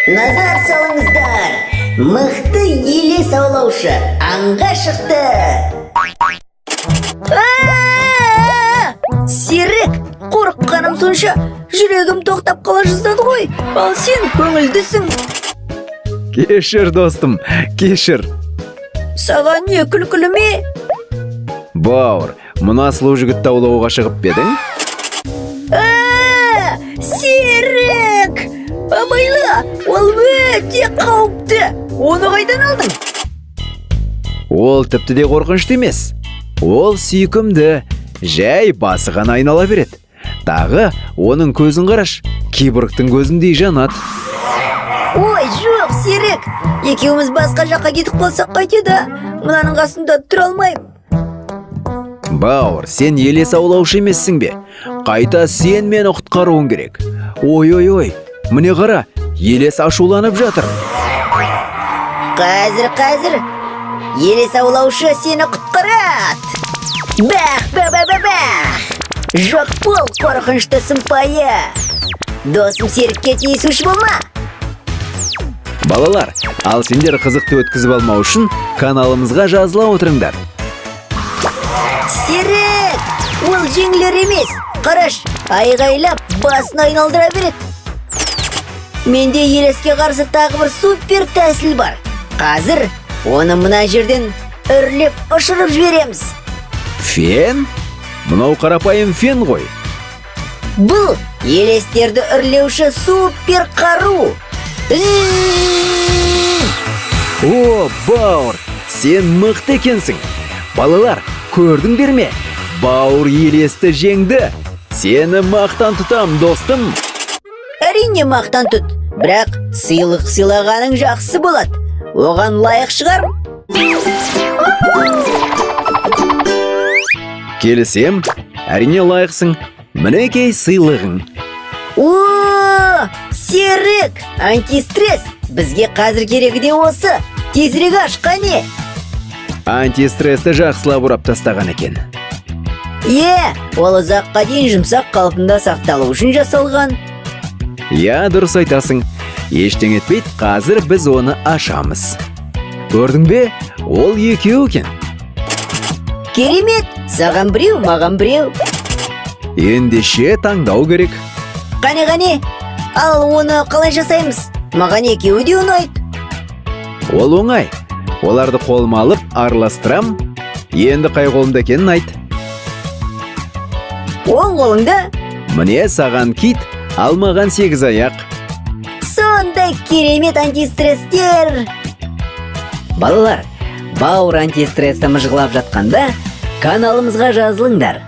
Назар салыңыздар! Мықты елес аулаушы аңға шықты! А-а-а! Серік, қорыққаным сонша, жүрегім тоқтап қала жаздады ғой. Ал сен көңілдісің. Кешір, достым, кешір. Саған не, күлкілі ме? Бауыр, мына сұлу жігітті аулауға шығып па едің? А, Серік! Абайла, ол өте қауіпті. Оны қайдан алдың? Ол тіпті де қорқынышты емес. Ол сүйкімді, жай басы ғана айнала береді. Тағы оның көзін қараш, киборгтың көзіндей жанады. Ой, жоқ, Серік! Екеуміз басқа жаққа кетіп қалсақ қайтеді? Мынаның қасында тұра алмаймын. Бауыр, сен елес аулаушы емессің бе? Қайта сен мені құтқаруың керек. Ой, ой, ой, міне қара, елес ашуланып жатыр. Қазір, қазір. Елес аулаушы сені құтқарады. Бах, ба, ба, ба, бах. Жоқ бол, қорқынышты сымпайы. Досым Серікке тиісуші болма. Балалар, ал сендер қызықты өткізіп алмау үшін каналымызға жазыла отырыңдар. Серік, ол жеңілер емес. Қараш, айғайлап басын айналдыра береді. Менде елеске қарсы тағы бір супер тәсіл бар. Қазір оны мына жерден үрлеп ұшырып жібереміз. Фен? Мынау қарапайым фен ғой. Бұл елестерді үрлеуші супер қару. Зззз. О, Бауыр, сен мықты екенсің. Балалар, көрдіңдер ме? Бауыр елесті жеңді. Сені мақтан тұтам, достым. Әрине, мақтан тұт, бірақ сыйлық сыйлағаның жақсы болады. Оған лайық шығармын. Келісем, әрине лайықсың. Мінекей сыйлығың. О, Серік, антистресс. Бізге қазір керегі де осы. Тезірек аш, қане. Антистрессті жақсылап орап тастаған екен. Е, ол ұзаққа дейін жұмсақ қалпында сақталу үшін жасалған. Иә, дұрыс айтасың. Ештеңе етпейді, қазір біз оны ашамыз. Көрдің бе? Ол екеу екен. Керемет, саған біреу, маған біреу. Ендеше таңдау керек. Қане, қане, ал оны қалай жасаймыз? Маған екеуі де ұнайды. Ол оңай. Оларды қолыма алып араластырам. Енді қай қолымда екенін айт. Оң қолыңда. Міне саған кит, ал маған сегіз аяқ. Сондай керемет антистресстер. Балалар, бауыр антистрессті мыжғылап жатқанда каналымызға жазылыңдар.